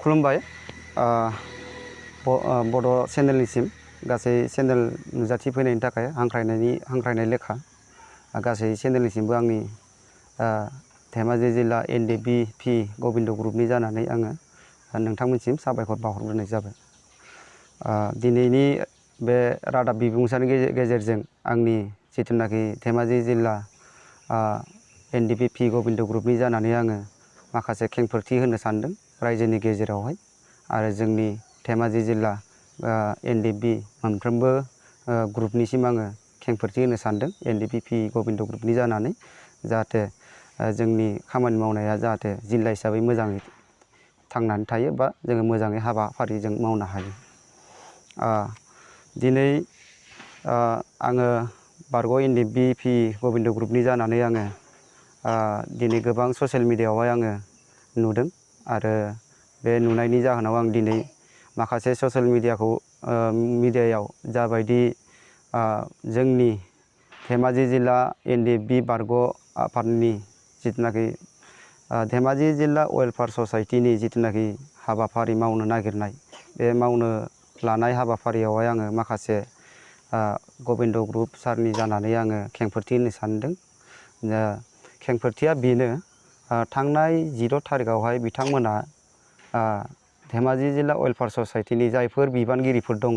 खुलुमबाय बड' चेनेलनिसिम गासै चेनेल नुजाथि फैनायनि थाखाय हांख्रायनाय लेखा गासै चेनेलनिसिमबो आंनि धेमाजि जिल्ला NDBP गबिन्द ग्रुपनि जानानै आङो नोंथांमोनसिम साबायखर बावहरग्रोनाय जाबाय। दिनैनि बे रादाब बिबुंसारनि गेजेरजों आंनि जिथुनाखि धेमाजि जिल्ला NDBP गबिन्द ग्रुपनि जानानै आङो माखासे खेंफोरथि होनो सानदों रायजोनि गेजेरावहाय आरो जोंनि धेमाजि जिल्ला NDB मोनफ्रोमबो ग्रुपनिसिम आङो खेंफोरथि होनो सानदों NDBP गबिन्द ग्रुपनि जानानै जाहाथे जोंनि खामानि मावनाया जाहाथे जिल्ला हिसाबै मोजाङै थांनानै थायो बा जोङो मोजाङै हाबाफारिजों मावनो हायो। दिनै आङो बारग' NDBP गबिन्द ग्रुपनि जानानै आङो दिनै गोबां ससियेल मिडियायावहाय आङो नुदों आरो बे नुनायनि जाहोनाव आं दिनै माखासे ससियेल मिडियायाव जाबायदि जोंनि धेमाजि जिल्ला NDB बारग' आफादनि जिथुनाखि धेमाजि जिल्ला वेलफेयार ससाइटिनि जिथुनाखि हाबाफारि मावनो नागिरनाय बे मावनो लानाय हाबाफारियावहाय आङो माखासे गबिन्द ग्रुप सारनि जानानै आङो खेंफोरथि होनो सानदों। खेंफोरथिया बेनो थांनाय 10 थारिखआवहाय बिथांमोना धेमाजि जिल्ला वेलफेयार ससाइटिनि जायफोर बिबानगिरिफोर दङ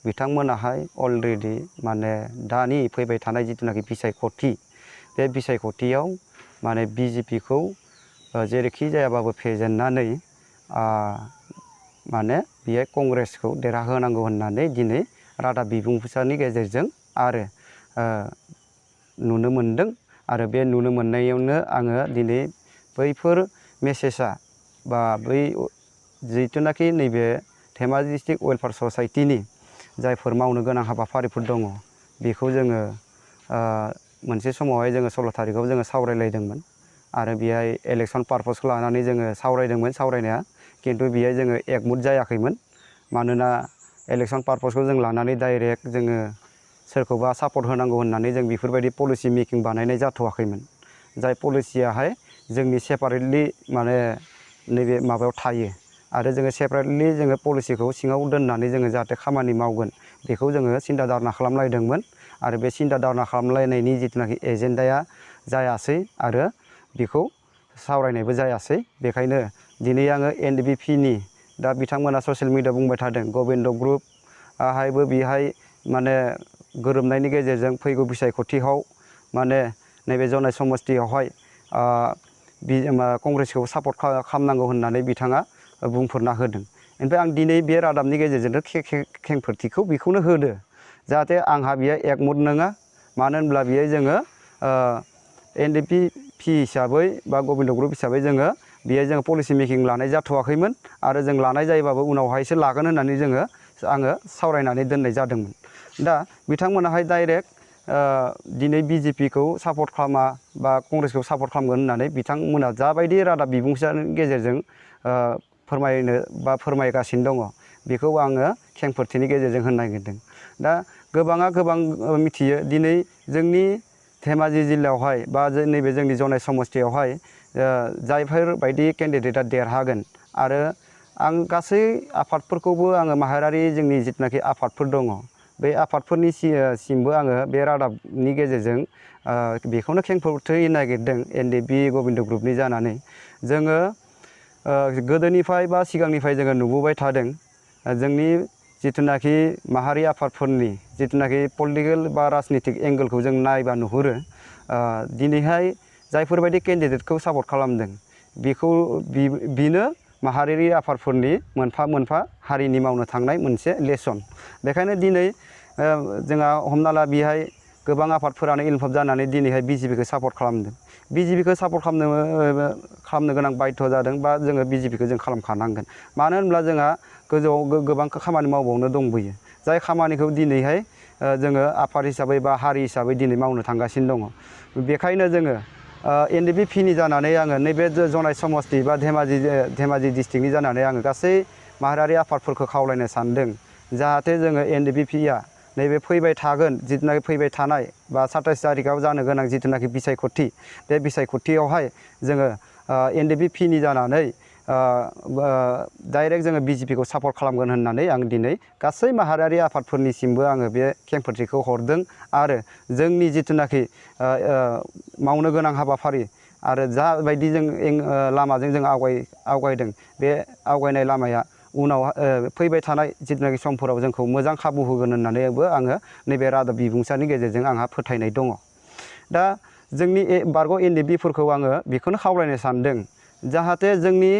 बिथांमोनाहाय अलरेडि माने दानि फैबाय थानाय जिथुनाखि बिसायख'थि बे बिसायख'थियाव माने BJP खौ जेरैखि जायाबाबो फेजेननानै माने बेहाय कंग्रेसखौ देरहाहोनांगौ होननानै दिनै रादाब बिबुंसारनि गेजेरजों आरो नुनो मोनदों आरो बे नुनो मोननायावनो आङो दिनै बैफोर मेसेजआ बा बै जिथुनाखि नैबे धेमाजि डिस्ट्रिक्ट वेलफेयार ससाइटिनि जायफोर मावनो गोनां हाबाफारिफोर दङ बेखौ जोङो मोनसे समावहाय जोङो 16 थारिखआव जोङो सावरायलायदोंमोन आरो बेहाय इलेक्सन पारपसखौ लानानै जोङो सावरायदोंमोन सावरायनाया खिन्थु बेहाय जोङो एकमुट जायाखैमोन मानोना इलेक्सन पारपसखौ जों लानानै डाइरेक्ट जोङो सोरखौबा सापर्ट होनांगौ होननानै जों बेफोरबायदि पलिसि मेकिं बानायनाय जाथ'वाखैमोन। जाय पलिसियाहाय जोंनि सेपारेटलि माने नैबे माबायाव थायो आरो जोङो सेपारेटलि जोङो पलिसिखौ सिङाव दोननानै जोङो जाहाथे खामानि मावगोन बेखौ जोङो सिन्था धारना खालामलायदोंमोन आरो बे सिन्था धारना खालामलायनायनि जिथुनाखि एजेन्डाया जायासै आरो बेखौ सावरायनायबो जायासै। बेखायनो दिनै आङो NDBPनि दा बिथांमोना ससियेल मिडियायाव बुंबाय थादों गबिन्द ग्रुपआहायबो बेहाय माने गोरोबनायनि गेजेरजों फैगौ बिसायख'थियाव माने नैबे जनाय समस्थियावहाय कंग्रेसखौ सापर्ट खालामनांगौ होननानै बिथाङा बुंफोरना होदों। ओमफ्राय आं दिनै बे रादाबनि गेजेरजोंनो खेंफोरथिखौ बेखौनो होदो जाहाथे आंहा बेयो एकमुट नङा मानो होनब्ला बेयो जोङो NDBP हिसाबै बा गबिन्द ग्रुप हिसाबै जोङो बेहाय जोङो पलिसि मेकिं लानाय जाथ'वाखैमोन आरो जों लानाय जायोबाबो उनावहायसो लागोन होननानै आङो सावरायनानै दोननाय जादोंमोन। दा बिथांमोनाहाय डाइरेक्ट दिनै BJP खौ सापर्ट खालामा बा कंग्रेसखौ सापर्ट खालामगोन होननानै बिथांमोना जाबायदि रादाब बिबुंसारनि गेजेरजों फोरमायनो बा फोरमायगासिनो दङ बेखौ आङो खेंफोरथिनि गेजेरजों होनो नागिरदों। दा गोबाङा गोबां मिथियो दिनै जोंनि धेमाजि जिल्लायावहाय बा नैबे जोंनि जनाय समस्थियावहाय जायफोरबायदि केन्डिडेटआ देरहागोन आरो आं गासै आफादफोरखौबो आङो माहारियारि जोंनि जिथुनाखि आफादफोर दङ बे आफादफोरनि सिमबो आङो बे रादाबनि गेजेरजों बेखौनो खेंफोरथि होनो नागिरदों NDB गबिन्द ग्रुपनि जानानै जोङो गोदोनिफ्राय बा सिगांनिफ्राय जोङो नुबोबाय थादों जोंनि जिथुनाखि माहारि आफादफोरनि जिथुनाखि पलिटिकेल बा राजनितिक एंगोलखौ जों नायबा नुहुरो दिनैहाय जायफोरबायदि केन्डिडेटखौ सापर्ट खालामदों बेनो माहारियारि आफादफोरनि मोनफा मोनफा हारिनि मावनो थांनाय मोनसे लेसन। बेखायनो दिनै जोंहा हमना ला बेहाय गोबां आफादफोरानो इनभल्भ जानानै दिनैहाय BJP खौ सापर्ट खालामदों। BJP खौ सापर्ट खालामनो गोनां बाध्य जादों बा जोङो BJP खौ जों खालामखानांगोन मानो होनब्ला जोंहा गोजौआव गोबां खामानि मावबावनो दंबोयो जाय खामानिखौ दिनैहाय जोङो आफाद हिसाबै बा हारि हिसाबै दिनै मावनो थांगासिनो दङ। बेखायनो जोङो NDBPनि जानानै आङो नैबे जनाय समस्ति बा धेमाजि डिस्ट्रिक्टनि जानानै आङो गासै माहारियारि आफादफोरखौ खावलायनो सानदों जाहाथे जोङो NDBPआ नैबे फैबाय थागोन जिथुनाखि फैबाय थानाय बा 27 थारिखआव जानो गोनां जिथुनाखि बिसायख'थि बे बिसायख'थियावहाय जोङो NDBPनि जानानै डाइरेक्ट जोङो बिजेपिखौ सापर्ट खालामगोन होननानै आं दिनै गासै माहारियारि आफादफोरनिसिमबो आङो बे खेंफोरथिखौ हरदों आरो जोंनि जिथुनाखि मावनो गोनां हाबाफारि आरो जाबायदि जों लामाजों जों आवगायदों बे आवगायनाय लामाया उनाव फैबाय थानाय जिथुनाखि समफोराव जोंखौ मोजां खाबु होगोन होननानैबो आङो नैबे रादाब बिबुंसारनि गेजेरजों आंहा फोथायनाय दङ। दा जोंनि बारग' एनडिएफबिफोरखौ आङो बेखौनो खावलायनो सानदों जाहाथे जोंनि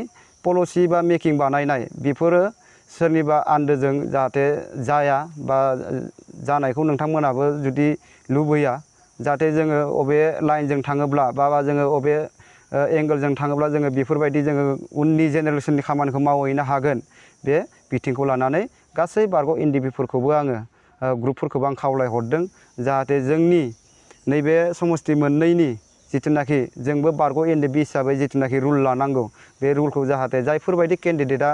पलिसि बा मेकिं बानायनाय बेफोरो सोरनिबा आन्दोजों जाहाथे जाया बा जानायखौ नोंथांमोनाबो जुदि लुबैया जाहाथे जोङो अबे लाइनजों थाङोब्ला बा जोङो अबे एंगोलजों थाङोब्ला जोङो बेफोरबायदि जोङो उननि जेनेरेसननि खामानिखौ मावहैनो हागोन बे बिथिंखौ लानानै गासै बारग' एनडिएफबिफोरखौबो आङो ग्रुपफोरखौबो आं खावलायहरदों जाहाथे जोंनि नैबे समस्ति मोननैनि जिथुनाखि जोंबो बारग' एनडिएफबि हिसाबै जिथुनाखि रुल लानांगौ बे रुलखौ जाहाथे जायफोरबायदि केन्डिडेटआ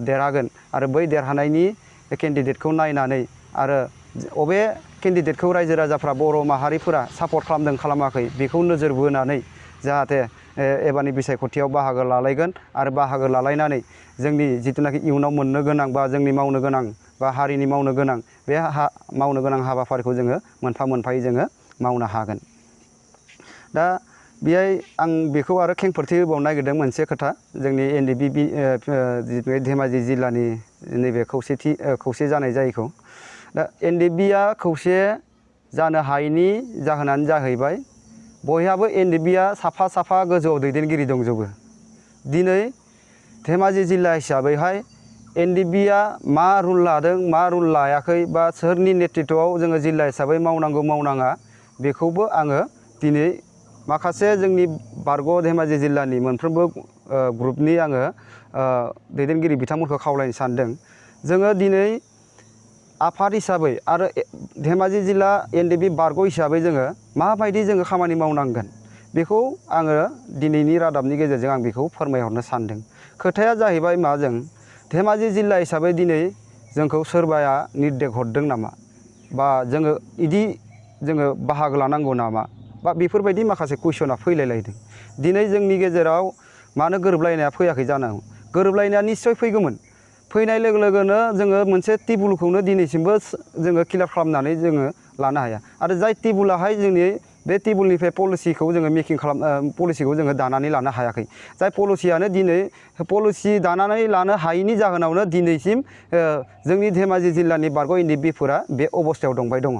देरहागोन आरो बै देरहानायनि केन्डिडेटखौ नायनानै आरो अबे केन्डिडेटखौ रायजो राजाफ्रा बर' माहारिफोरा सापर्ट खालामदों खालामाखै बेखौ नोजोर बोनानै जाहाथे एबारनि बिसायख'थियाव बाहागो लालायगोन आरो बाहागो लालायनानै जोंनि जिथुनाखि इयुनाव मोननो गोनां बा जोंनि मावनो गोनां बा हारिनि मावनो गोनां बे मावनो गोनां हाबाफारिखौ जोङो मोनफा मोनफायै जोङो मावनो हागोन। दा बेहाय आं बेखौ आरो खेंफोरथि होबावनो नागिरदों मोनसे खोथा जोंनि एनडिएफबि धेमाजि जिल्लानि नैबे खौसे जानाय जायैखौ दा एनडिएफबिया खौसे जानो हायैनि जाहोनानो जाहैबाय बयहाबो एनडिएफबिया साफा साफा गोजौआव दैदेनगिरि दंजोबो। दिनै धेमाजि जिल्ला हिसाबैहाय एनडिएफबिया मा रुल लादों मा रुल लायाखै बा सोरनि नेतृत्वआव जोङो जिल्ला हिसाबै मावनांगौ मावनाङा बेखौबो आङो दिनै माखासे जोंनि बारग' धेमाजि जिल्लानि मोनफ्रोमबो ग्रुपनि आङो दैदेनगिरि बिथांमोनखौ खावलायनो सानदों। जोङो दिनै आफाद हिसाबै आरो धेमाजि जिल्ला एनडिएफबि बारग' हिसाबै जोङो माबायदि जोङो खामानि मावनांगोन बेखौ आङो दिनैनि रादाबनि गेजेरजों आं बेखौ फोरमायहरनो सानदों। खोथाया जाहैबाय मा जों धेमाजि जिल्ला हिसाबै दिनै जोंखौ सोरबाया निर्देश हरदों नामा बा जोङो इदि जोङो बाहागो लानांगौ नामा बा बेफोरबायदि माखासे कुइसना फैलायलायदों। दिनै जोंनि गेजेराव मानो गोरोबलायनाया फैयाखै जानांगौ गोरोबलायनाया निस्सय फैगौमोन। फैनाय लोगो लोगोनो जोङो मोनसे टेबुलखौनो दिनैसिमबो जोङो क्लियार खालामनानै जोङो लानो हाया आरो जाय टेबुलाहाय जोंनि बे टेबुलनिफ्राय पलिसिखौ जोङो मेकिं पलिसिखौ जोङो दानानै लानो हायाखै। जाय पलिसियानो दिनै पलिसि दानानै लानो हायैनि जाहोनावनो दिनैसिम जोंनि धेमाजि जिल्लानि बारग' एनडिएफबिफोरा बे अबस्थायाव दंबाय दङ।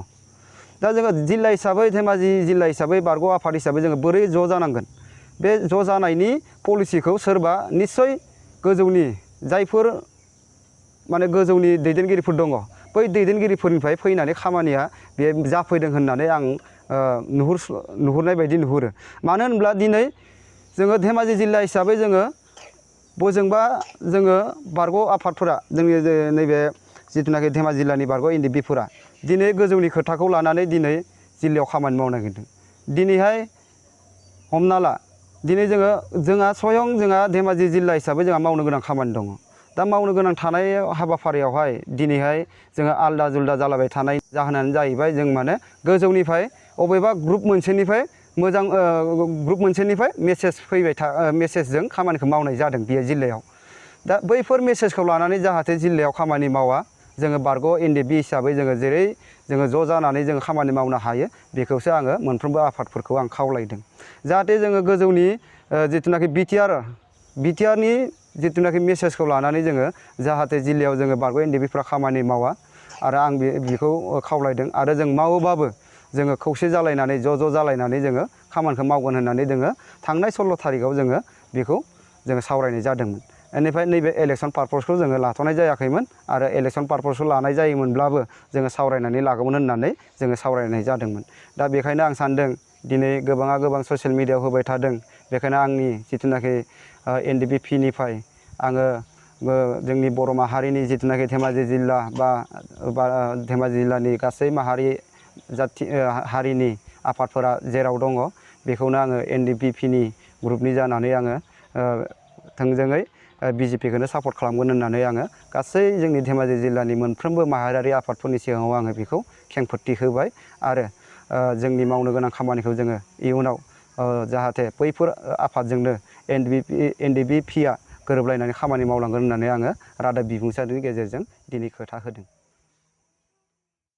दा जोङो जिल्ला हिसाबै धेमाजि जिल्ला हिसाबै बारग' आफाद हिसाबै जोङो बोरै ज' जानांगोन बे ज' जानायनि पलिसिखौ सोरबा निस्सय गोजौनि जायफोर माने गोजौनि दैदेनगिरिफोर दङ बै दैदेनगिरिफोरनिफ्राय फैनानै खामानिया बे जाफैदों होननानै आं नुहुरनाय बायदि नुहुरो। मानो होनब्ला दिनै जोङो धेमाजि जिल्ला हिसाबै जोङो बयजोंबा जोङो बारग' आफादफोरा जोंनि नैबे जिथुनाखि धेमाजि जिल्लानि बारग' एनडिएफबिफोरा दिनै गोजौनि खोथाखौ लानानै दिनै जिल्लायाव खामानि मावनो नागिरदों। दिनैहाय हमना ला दिनै जोंहा स्वयं जोंहा धेमाजि जिल्ला हिसाबै जोंहा मावनो गोनां खामानि दङ। दा मावनो गोनां थानाय हाबाफारियावहाय दिनैहाय जोङो आलदा जुलदा जालाबाय थानाय जाहोनानो जाहैबाय जों माने गोजौनिफ्राय अबेबा ग्रुप मोनसेनिफ्राय मोजां ग्रुप मोनसेनिफ्राय मेसेज फैबाय मेसेजजों खामानिखौ मावनाय जादों बे जिल्लायाव। दा बैफोर मेसेजखौ लानानै जाहाथे जिल्लायाव खामानि मावा जोङो बारग' एनडिएफबि हिसाबै जोङो जेरै जोङो ज' जानानै जोङो खामानि मावनो हायो बेखौसो आङो मोनफ्रोमबो आफादफोरखौ आं खावलायदों। जाहाथे जोङो गोजौनि जिथुनाखि बिटिआरनि जिथुनाखि मेसेजखौ लानानै जोङो जाहाथे जिल्लायाव जोङो बारग' एनडिएफबिफ्रा खामानि मावा आरो आं बेखौ खावलायदों आरो जों मावोबाबो जोङो खौसे जालायनानै ज' जालायनानै जोङो खामानिखौ मावगोन होननानै जोङो थांनाय 16 थारिखआव जोङो बेखौ जोङो सावरायनाय जादोंमोन। बेनिफ्राय नैबे इलेक्सन पारपसखौ जोङो लाथ'नाय जायाखैमोन आरो इलेक्सन पारपसखौ लानाय जायोमोनब्लाबो जोङो सावरायनानै लागौमोन होननानै जोङो सावरायनाय जादोंमोन। दा बेखायनो आं सानदों दिनै गोबाङा गोबां ससियेल मिडियायाव होबाय थादों बेखायनो आंनि जिथुनाखि एनडिएफबिनिफ्राय आङो जोंनि बर' माहारिनि जिथुनाखि धेमाजि जिल्ला बा धेमाजि जिल्लानि गासै माहारि हारिनि आफादफोरा जेराव दङ बेखौनो आङो एनडिएफबिनि ग्रुपनि जानानै आङो थोंजोङै बिजेपिखौनो सापर्ट खालामगोन होननानै आङो गासै जोंनि धेमाजि जिल्लानि मोनफ्रोमबो माहारियारि आफादफोरनि सिगाङाव आङो बेखौ खेंफोरथि होबाय आरो जोंनि मावनो गोनां खामानिखौ जोङो इयुनाव जाहाथे बैफोर आफादजोंनो एनडिएफबिआ गोरोबलायनानै खामानि मावलांगोन होननानै आङो रादाब बिबुंसारनि गेजेरजों दिनै खोथा होदों।